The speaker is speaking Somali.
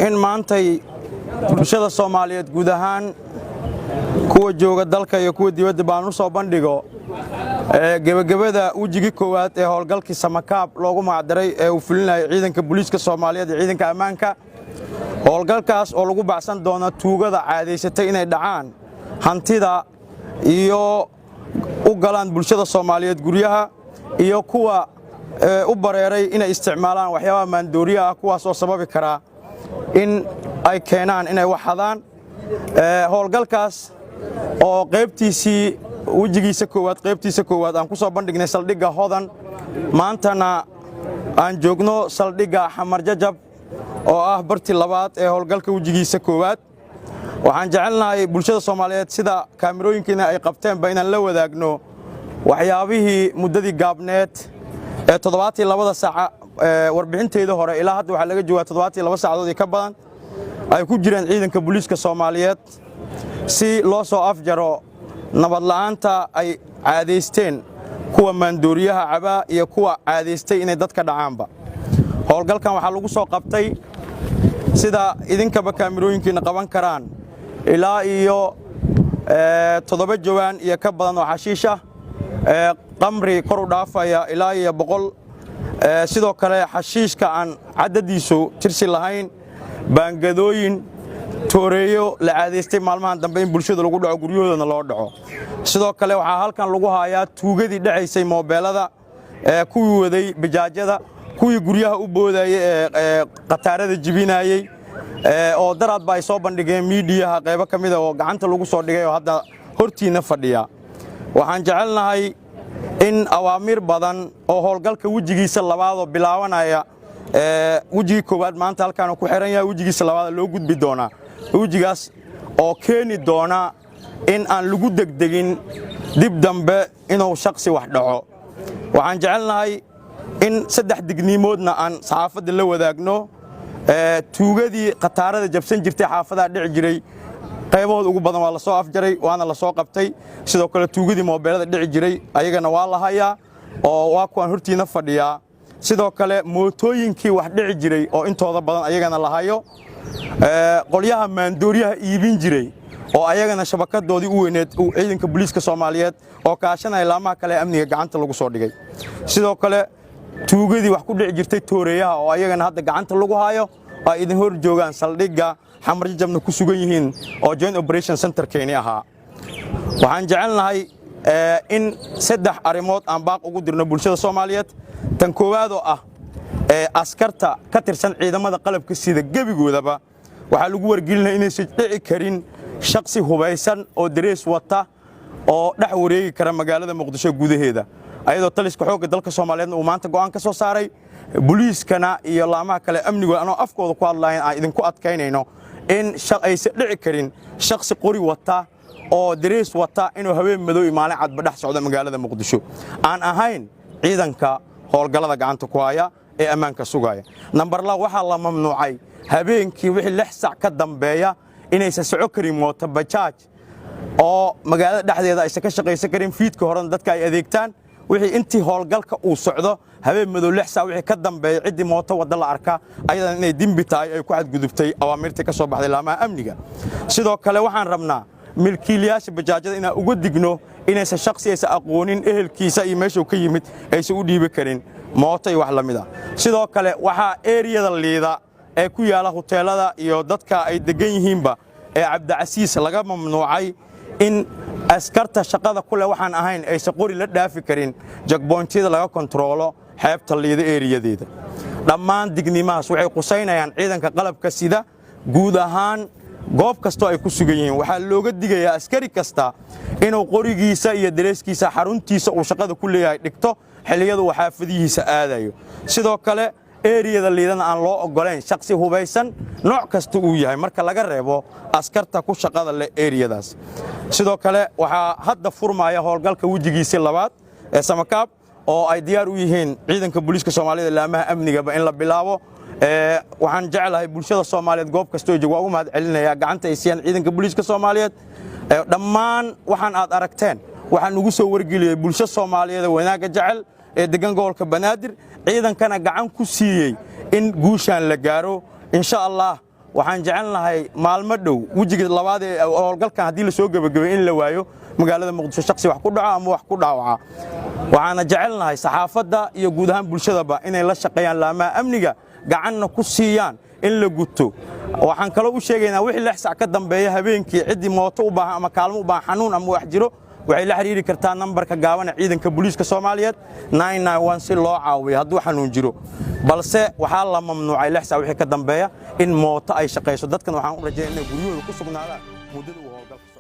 in maantay bulshada Soomaaliyeed guud ahaan, kuwa jooga dalka iyo kuwa dibadda, baan u soo bandhigo gebagabada wejigii koowaad ee howlgalkii Samakaab loogu magacdaray ee uu fulinayay ciidanka booliiska Soomaaliyeed iyo ciidanka ammaanka. Howlgalkaas oo lagu bacsan doono tuugada caadaysatay inay dhacaan hantida iyo u galaan bulshada Soomaaliyeed guryaha, iyo kuwa u bareeray inay isticmaalaan waxyaabaha maandooriya ah, kuwaas oo sababi karaa in ay keenaan inay wax xadaan. Howlgalkaas oo qaybtiisii wejigiisa koowaad, qaybtiisa koowaad aan ku soo bandhignay saldhigga Hodan, maantana aan joogno saldhigga Xamar Jajab oo ah bartii labaad ee howlgalka wejigiisa koowaad. Waxaan jecelnahay bulshada Soomaaliyeed, sida kaamirooyinkiina ay qabteenba, inaan la wadaagno waxyaabihii muddadii gaabneed ee 72-da saaca warbixinteeda hore ilaa hadda, waxaa laga joogaa 72 saacadood iyo ka badan, ay ku jireen ciidanka booliiska Soomaaliyeed si loo soo afjaro nabadla'aanta ay caadaysteen kuwa maandooriyaha cabaa iyo kuwa caadaystay inay dadka dhacaanba. Howlgalkan waxaa lagu soo qabtay, sida idinkaba kaamirooyinkiinna qaban karaan, ilaa iyo 7 jawaan iyo ka badan oo xashiish ah, qamri kor u dhaafaya ilaa iyo 100, sidoo kale xashiishka aan caddadiisu tirsi lahayn, baangadooyin, tooreeyo la caadaystay maalmahan dambe in bulshada lagu dhaco, guryahoodana loo dhaco. Sidoo kale waxaa halkan lagu hayaa tuugadii dhacaysay moobeelada, kuwii waday bajaajyada, kuwii guryaha u boodayey ee khataarada jibinayey, oo daraadba ay soo bandhigeen miidiyaha qaybo ka mida oo gacanta lagu soo dhigay oo hadda hortiinna fadhiya. Waxaan jecelnahay in awaamiir badan oo howlgalka wejigiisa labaadoo bilaabanaya, wejigii koowaad maanta halkaanu ku xiran yahay, wejigiisa labaad loo gudbi doonaa, wejigaas oo keeni doona in aan lagu degdegin dib dambe inuu shaksi wax dhaco. Waxaan jecelnahay in saddex digniimoodna aan saxaafadda la wadaagno. Tuugadii khataarada jabsan jirtay, xaafadaha dhici jiray, qaybahooda ugu badan waa la soo afjaray, waana la soo qabtay. Sidoo kale tuugadii moobeelada dhici jiray ayagana waa la hayaa oo waa kuwaan hortiina fadhiyaa. Sidoo kale mootooyinkii wax dhici jiray oo intooda badan ayagana la hayo, qolyaha maandooriyaha iibin jiray oo ayagana shabakadoodii u weyneed ciidanka booliiska Soomaaliyeed oo kaashanaya laamaha kale ee amniga gacanta lagu soo dhigay. Sidoo kale tuugadii wax ku dhici jirtay tooreeyaha oo ayagana hadda gacanta lagu hayo, ay idin hor joogaan, saldhigga Xamar Jajabna ku sugan yihiin oo joint operation centerkeeni ahaa. Waxaan jecelnahay in saddex arrimood aan baaq ugu dirno bulshada Soomaaliyeed. Tan koowaad oo ah, askarta ka tirsan ciidamada qalabka sida gebigoodaba waxaa lagu wargelinaya inaysan dhici karin shaksi hubaysan oo darees wata oo dhex wareegi kara magaalada Muqdisho gudaheeda, ayadoo taliska xoogga dalka Soomaaliyeedna uu maanta go'aan ka soo saaray, booliiskana iyo laamaha kale amnigood anoo afkooda ku hadlayan aan idinku adkaynayno in aysan dhici karin shaksi qori wata oo darees wata inuu habeen madow iyo maalin cadba dhex socdo magaalada Muqdisho, aan ahayn ciidanka howlgallada gacanta ku haya ee ammaanka sugaya. Nambar 2, waxaa la mamnuucay habeenkii wixii 6 sac ka dambeeya inaysan soco karin mooto bajaaj oo magaalada dhexdeeda aysan ka shaqaysan karin, fiidka horena dadka ay adeegtaan. Wixii intii howlgalka uu socdo, habeen madow 6 saac wixii ka dambeeya, ciddii mooto wadda la arka ayadana inay dembi tahay, ay ku xadgudubtay awaamirtii ka soo baxday laamaha amniga. Sidoo kale waxaan rabnaa milkiilayaasha bajaajada inaan uga digno inaysan shaksi aysan aqoonin ehelkiisa iyo meeshuu ka yimid aysan u dhiibi karin mooto iyo wax la mid ah. Sidoo kale waxaa eeriyada Liida ee ku yaala huteelada iyo dadka ay deggan yihiinba ee Cabdicasiis laga mamnuucay in askarta shaqada ku leh waxaan ahayn aysan qori la dhaafi karin checkpointyada laga kontaroolo xeebta Liida eeriyadeeda. Dhammaan dignimahaas waxay qusaynayaan ciidanka qalabka sida guud ahaan goob kastoo ay ku sugan yihiin. Waxaa looga digayaa askari kasta inuu qorigiisa iyo dareeskiisa xaruntiisa uu shaqada ku leeyahay dhigto xilliyada uu xaafadihiisa aadayo. Sidoo kale eeriyada Liidana aan loo oggolayn shaksi hubaysan nooc kasta uu yahay, marka laga reebo askarta ku shaqada leh eeriyadaas. Sidoo kale waxaa hadda furmaya howlgalka wejigiisii labaad ee Samakaab oo ay diyaar u yihiin ciidanka booliiska Soomaalida, laamaha amnigaba, in la bilaabo. Waxaan jeclahay bulshada Soomaaliyeed goob kastoo joog waa ugu mahad celinayaa gacanta ay siiyaan ciidanka booliiska Soomaaliyeed. Dhammaan waxaan aad aragteen waxaan ugu soo wargeliyey bulsho Soomaaliyeed wanaagga jecel ee degan gobolka Banaadir, ciidankana gacan ku siiyey in guushaan la gaaro, insha Allah. Waxaan jecelnahay maalmo dhow wejiga labaad ee howlgalkan haddii lasoo gebagabay in la waayo magaalada Muqdisho shaksi wax ku dhaco ama wax ku dhaawaca. Waxaana jecelnahay saxaafadda iyo guud ahaan bulshadaba inay la shaqeeyaan laamaha amniga, gacanna ku siiyaan in la guto. Waxaan kaloo u sheegaynaa, wixii 6 sac ka dambeeya habeenkii, ciddii mooto u baahan ama kaalmo u baahan, xanuun ama wax jiro, waxay la xiriiri kartaa nambarka gaaban ee ciidanka booliiska Soomaaliyeed si loo caawiyo hadduu xanuun jiro. Balse waxaa la mamnuucay 6 sac wixii ka dambeeya in mooto ay shaqayso. Dadkan waxaan u rajaynaya inay guryahooda ku sugnaadaan muddada uu howlgalka.